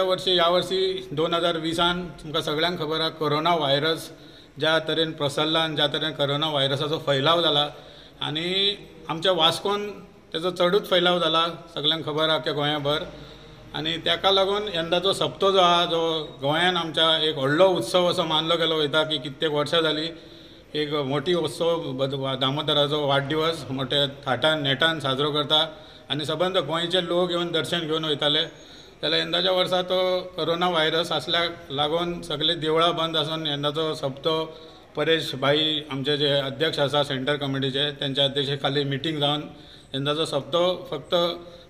वर्सी ह्या वर्सी 2020 तुमकां सगळ्यांक खबर आसा, कोरोना व्हायरस ज्या तरेन प्रसरला आनी ज्या तरेन कोरोना व्हायरसाचो फैलाव जाला आनी आमच्या वास्कोन तेजो चडूच फैलाव जाला, सगळ्यांक खबर आसा गोंयाभर. आनी ताका लागून यंदाचो सप्तो जो आसा, जो गोंयान आमच्या एक व्हडलो उत्सव असो मानलो गेलो वयता की कित्येक वर्सां जाली एक मोठी उत्सव दामोदराचो वाडदिवस मोठ्या थाटान नेटान साजरो करता आनी सबंद गोंयचे लोक येवन दर्शन घेवन वयताले. जाल्यार यंदाच्या वर्सा तो कोरोना व्हायरस आसल्याक लागून सगळे देवळां बंद आसून यंदाचो सप्तो परेश भाई आमचे जे अध्यक्ष आसा सेंटर कमिटीचे तेंच्या अध्यक्षे खाली मिटींग जावन यंदाचो सप्तो फक्त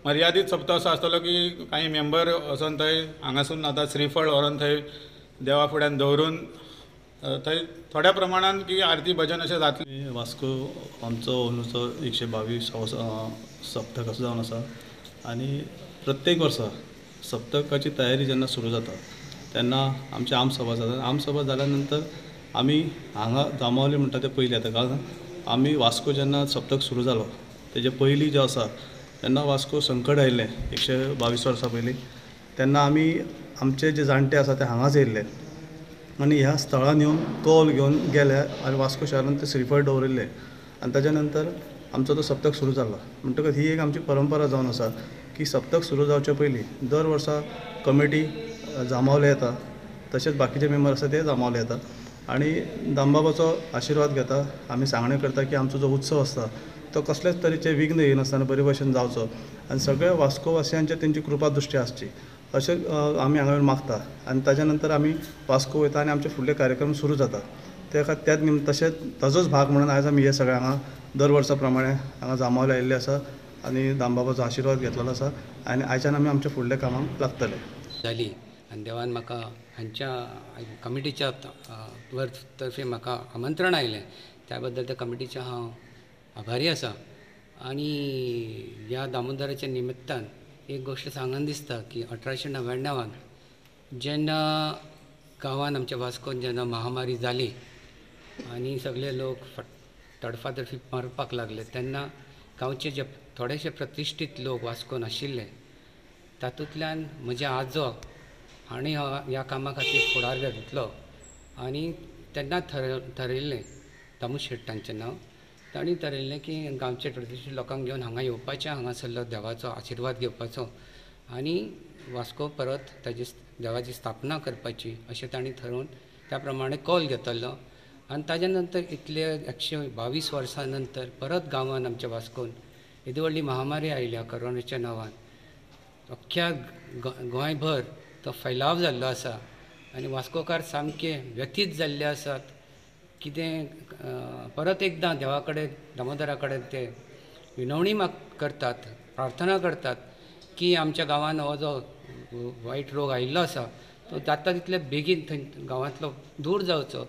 मर्यादीत सप्तो असो आसतलो की कांय मेंबर वचोन थंय हांगासून आतां श्रीफळ व्हरोन थंय देवा फुड्यान दवरून थंय थोड्या प्रमाणान की आरती भजन अशें जातलें. वास्को आमचो अंदूचो 122 सप्तक असो जावन आसा आनी प्रत्येक वर्सा सप्तकाची तयारी जेन्ना सुरू जाता तेन्ना आमची आमसभा जाता. आमसभा जाल्या नंतर आमी हांगा जांबावले म्हणटा ते पयलीं येता, कारण आमी वास्को जेन्ना सप्तक सुरू जालो तेजे पयलीं जें आसा तेन्ना वास्को संकट आयिल्लें 122 वर्सां पयलीं, तेन्ना आमी आमचे जे जाणटे आसा ते हांगाच येयल्ले आनी ह्या स्थळान येवन कौल घेवन गेले आनी वास्को शहरान ते श्रीफळ दवरिल्ले आनी ताच्या नंतर आमचो तो सप्तक सुरू जालो. म्हणटकच ही एक आमची परंपरा जावन आसा की सप्तक सुरू जावचे पयलीं दर वर्सा कमिटी जांबावले येता, तशेंच बाकीचे मेंबर आसा ते जांबावले येता आनी दामबाबाचो आशिर्वाद घेता. आमी सांगणें करता की आमचो जो उत्सव आसता तो कसलेच तरेचे विघ्न येनासतना बरे भशेन जावचो आनी सगळ्या वास्कोवासियांचे तेंची कृपा दृश्टी आसची अशें आमी हांगा मागता. आनी ताच्या नंतर आमी वास्को वयता आनी आमचे फुडले कार्यक्रम सुरू जाता. त्या खातीर त्याच तशेंच ताजोच भाग म्हणून आयज आमी हे सगळे हांगा दर वर्सा प्रमाणे हांगा जांबावले आयिल्ले आसा आनी दामबाबाचो आशिर्वाद घेतलेलो आसा आनी आयच्यान आमी आमच्या फुडल्या कामाक लागतले. जाली आनी देवान म्हाका हांच्या कमिटीच्या तर्फे म्हाका आमंत्रण आयलें, त्या बद्दल त्या कमिटीचें हांव आभारी आसा. आनी ह्या दामोदराच्या निमित्तान एक गोश्ट सांगन दिसता की 1899 जेन्ना गांवान आमच्या वास्कोन जेन्ना महामारी जाली आनी सगळे लोक तडफातडफी मारपाक लागले तेन्ना गांवचे जे थोडेशे प्रतिश्ठीत लोक वास्कोन आशिल्ले तातूंतल्यान म्हजे आजो हांणी ह्या कामा खातीर फुडार घेतलो आनी तेन्ना थरयल्लें, दामू शेट तांचें नांव, तांणी थरयल्लें की गांवचे प्रतिश्ठीत लोकांक घेवन हांगा येवपाचें, हांगासरलो देवाचो आशिर्वाद घेवपाचो आनी वास्को परत ताजी देवाची स्थापना करपाची अशें तांणी थरोवन त्या प्रमाणे कॉल घेतलो. आनी ताज्या नंतर इतले 122 वर्सां नंतर परत गांवान आमच्या वास्कोन येदी व्हडली महामारी आयल्या कोरोनाच्या नांवान, अख्ख्या गोंयभर तो फैलाव जाल्लो आसा आनी वास्कोकार सामके व्यथीत जाल्ले आसात. कितें परत एकदां देवा कडेन दामोदरा कडेन ते विनवणी करतात, प्रार्थना करतात की आमच्या गांवान हो जो वायट रोग आयिल्लो आसा तो जाता तितले बेगीन थंय गांवांतलो दूर जावचो.